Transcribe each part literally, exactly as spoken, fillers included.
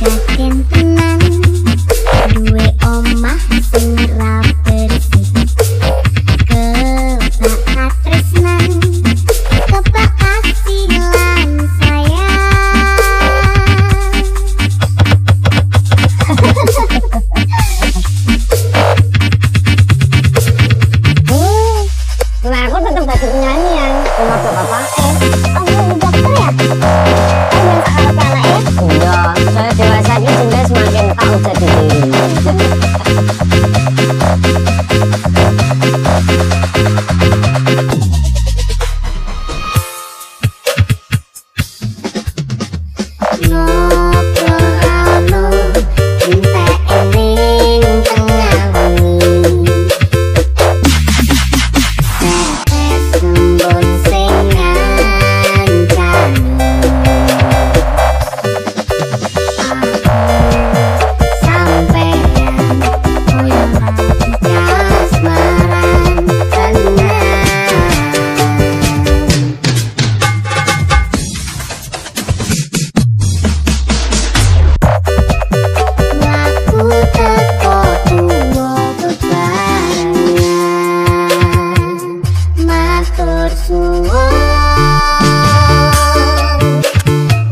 Kadhâng tenan, duwè omah sing ra bersih. Kebak katresnan, kebak kasih lan sayang. Nah, aku tetep dadi penyanyi, ya. Cuma gak apa-apa. Eh, kamu dokter, ya? Kan yang sekarang anak, ya? Iya, saya dewasa ini cinta semakin tahu jati diri. Ngobrol anu, entek ning tengnga wengi. Tetes embun sing ngancani. Aku sampeyan, koyo lagi kasmaran tenan. Lagu teko tuwa bebarengan. Matur suwun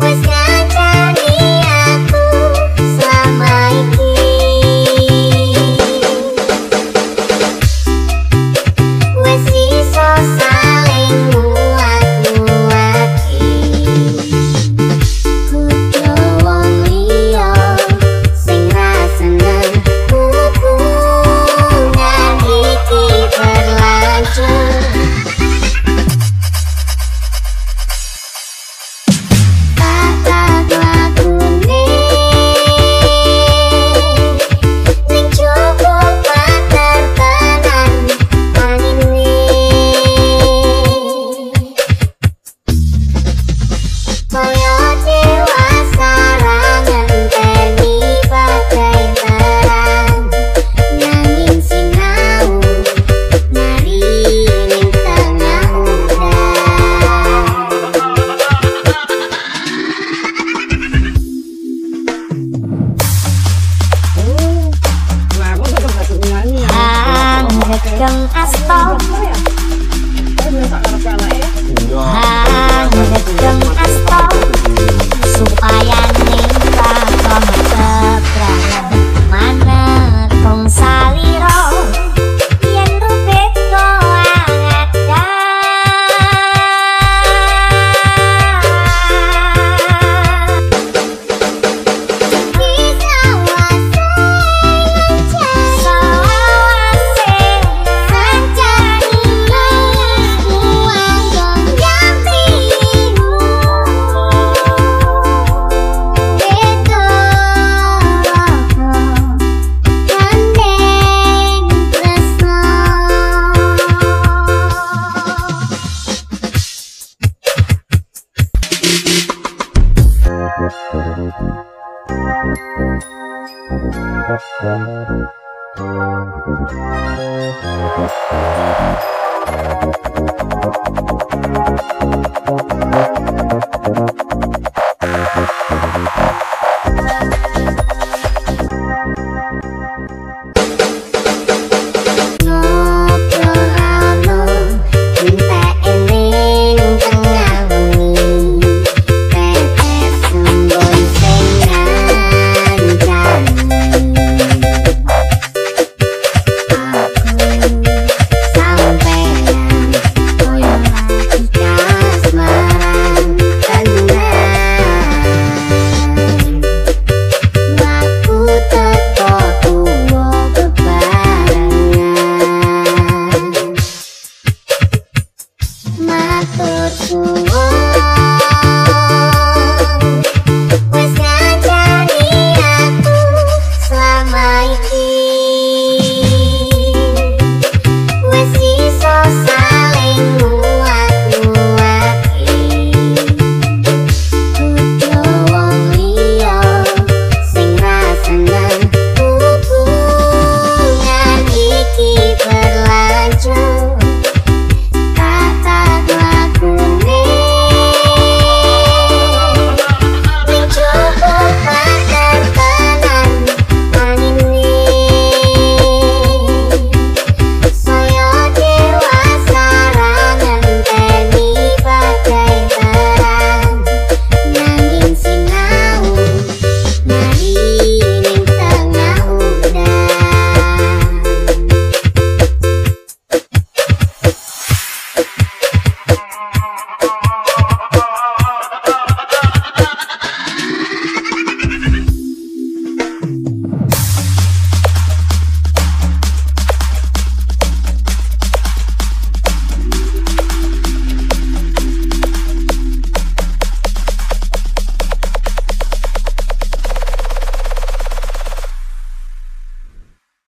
wis ngancani aku selama iki. Wis iso saling nguwat-nguwati. Kodho wong liya sing ra seneng hubungan iki berlanjut. Tata lagune ning jaba patar tenan angine. Kaya dewasa ra ngenteni badai terang, nanging sinau nari ning tengnga udan. Anggeddheng asto. Anggeddheng asto. Supaya ning rakoh sebrang. Manekong salira. Yen rupit koang ada.